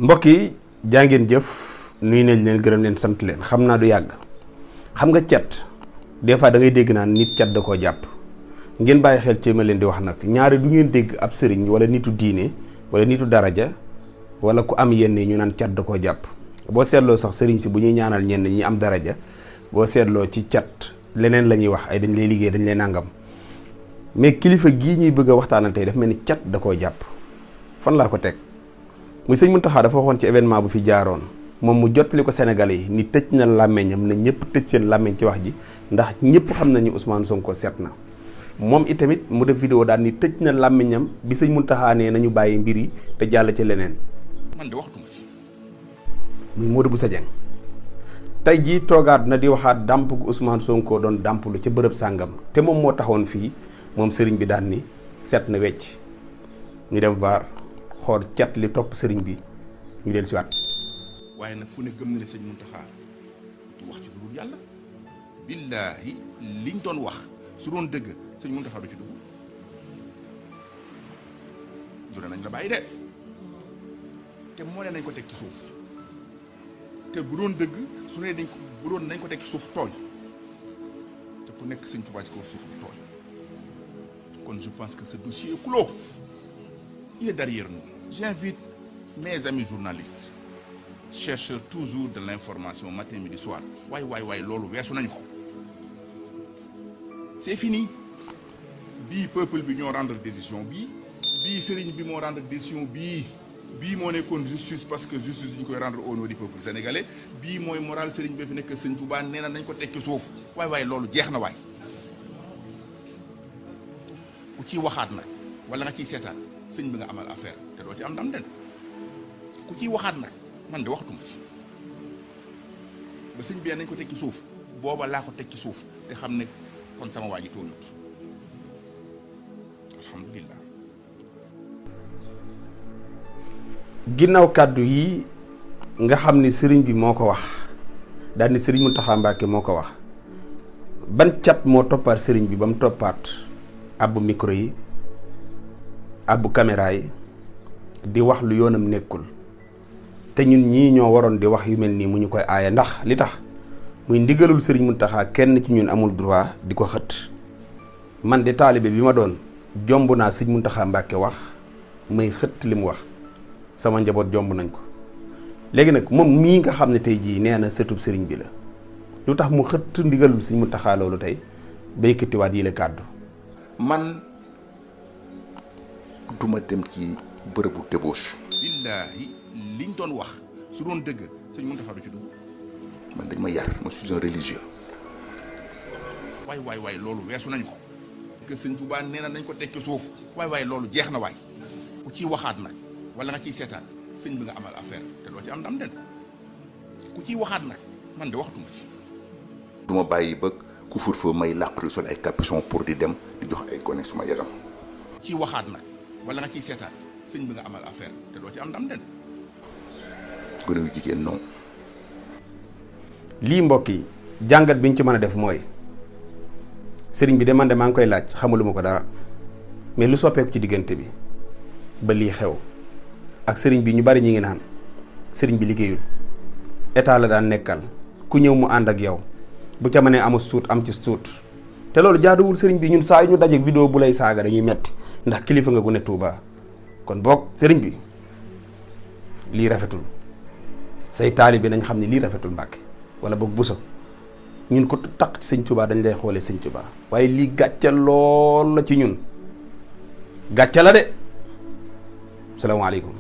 mbokk yi jaa ngeen jëf nuyu nañ leen gërëm leen sant leen xam naa du yàgg xam nga cat des fois da ngay dégg naan nit cat da koo jàpp ngeen bàyyi xel ci ma leen di wax nag ñaari du ngeen dégg ab sëriñ wala nitu diine wala nitu daraja wala ku am yenn ñu naan cat da koo jàpp boo seetloo sax sëriñ si bu ñuy ñaanal ñenn ñi am daraja boo seetloo ci cat leneen la ñuy wax ay dañ lay liggéey dañ lay nàngam mais kilifa gii ñuy bëgg a waxtaanal tey daf mel ni cat da koo jàpp fan laa ko teg muy sëñ Mountakha dafa waxoon ci événement bu fi jaaroon moom mu jottali ko Sénégalais yi ni tëj na làmmeñam na ñëpp tëj seen làmmeñ ci wax ji ndax ñëpp xam nañu Ousmane Sonko seet na moom itamit mu def vidéo daal ni tëj na làmmeñam bi sëñ Mountakha nee nañu bàyyi mbir yi te jàll ci leneen. man de waxtuma ci. muy Modou Bousso Dieng tey jii toogaat na di waxaat dàmp gu Ousmane Sonko doon dàmpalu ca bërëb sàngam te moom moo taxoon fii moom sëriñ bi daan ni seet na wecc ñu dem vaar xool cat li topp sëriñ bi ñu del siwaat waaye nag ku ne gëm na ne sëñ Mountakha du wax ci lu dul yàlla billaahi liñ doon wax su doon dëgg sëñ Mountakha du ci dugg du nañ la bàyyi de te moo ne nañ ko teg ci suuf te bu doon dëgg su ne dañ ko bu doon nañ ko teg ci suuf tooñ te ku nekk sëñ Tuubaa ci kaw suuf du tooñ kon je pense que ce dossier est clos il est derrière nous. J'invite mes amis journalistes chercheurs toujours de l'information matin midi soir waay loolu weesu nañu ko c'est fini bii peuple bi ñoo rendre décision bii sëriñ bi moo rendre décision bii moo nekkoon justice parce que justice ñu koy rendre au nom du peuple sénégalais bii mooy moral sëriñ bi fi nekk sëñ Touba nee na nañ ko tekki suuf waay loolu jeex na waay ku ciy waxaat nag wala nga ciy seetaan sëñ bi nga amal affaire te doo ci am ndam den ku ciy waxaat nag man de waxatuma ci ba sëñ bi nañ ko teg ci suuf booba laa ko teg ci suuf te xam ne kon sama waa ji tooñut alhamdulilah. ginnaaw kàddu yi nga xam ni sëriñ bi moo ko wax daal ni sëriñ Mountakha Mbacké moo ko wax ban cat moo toppaat sëriñ bi ba mu toppaat abbu micro yi abbu caméra yi di wax lu yoonam nekkul te ñun ñii ñoo waroon di wax yu mel nii mu ñu koy aaye ndax li tax muy ndigalul sëriñ Mountakha kenn ci ñun amul droit di ko xët man de taalibe bi ma doon jomb naa sëriñ Mountakha Mbacké wax may xët li mu wax sama njaboot jomb nañ ko léegi nag moom mii nga xam ne tey jii nee na sëtub sëriñ bi la lu tax mu xët ndigalul sëriñ Mountakha loolu tey béykatiwaat yi la kàddu man duma dem ci bërëbu débauche billaahi liñ doon wax su doon dëgg sëñ Mountakha du ci dugg man dañ ma yar ma suis un religieux waay loolu weesu nañu ko que sëñ Touba nee na nañ ko tekki suuf waay loolu jeex na waay ku ciy waxaat nag wala nga ciy seetaan sëñ bi nga amal affaire te doo ci am ndam den ku ciy waxaat nag man de waxatuma ci duma bàyyi bëgg ku fur may làqatu sol ay capuchon pour di dem di jox ay gone suma yaram ku ciy waxaat nag wala nga ciy seetaan sëñ bi nga amal affaire te doo ci am ndam den gone yu jigéen non. lii mbokk yi jàngat bi ñu ci mën a def mooy sëriñ bi de man de maa ngi koy laaj xamuluma ko dara mais lu soppeeku ci diggante bi ba lii xew ak sëriñ bi ñu bari ñi ngi naan sëriñ bi liggéeyul état la daan nekkal ku ñëw mu ànd ak yow bu ca mënee amul suut am ci suut te loolu jaaduwul sëriñ bi ñun saa yu ñu dajeek vidéo bu lay saaga dañuy metti ndax kilifa nga gu ne Touba kon boog sëriñ bi lii rafetul say taalibe nañ xam ne lii rafetul Mbàkke wala boog Bousso ñun ko taq ci sëñ Touba dañ lay xoolee sëñ Touba waaye lii gàcce lool la ci ñun gàcce la de salaamaaleykum